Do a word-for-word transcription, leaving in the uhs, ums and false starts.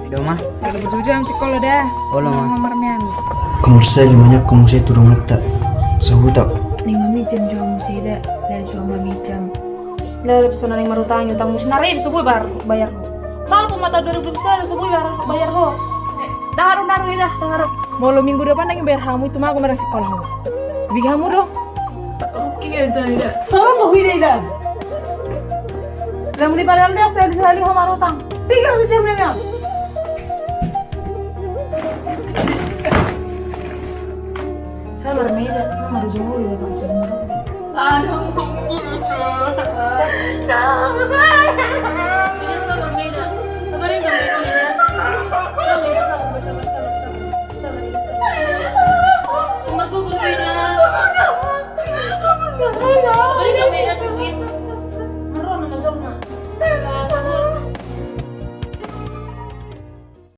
Ida ma. Olo, betul jam sekolah dah. Olo ma. Nomor mian. Komor saya lima nyak komor saya turun mata. Sahuta. Lima mijam jam musida. Dah jam lima mijam. Dah lebih sana yang marutang utang musim nari bisa gue bayar bayar. Salah pun mata dua ribu bisa bisa gue bayar bayar gue. Dah harum harum dah harum. Molo minggu depan lagi bayar hamu itu mah aku merasa sekolah. Bigi hamu dong. Oke ya dah dah. Salah mau hidai dah. Dah muli padahal dah saya bisa lima marutang. Tiga bisa lima.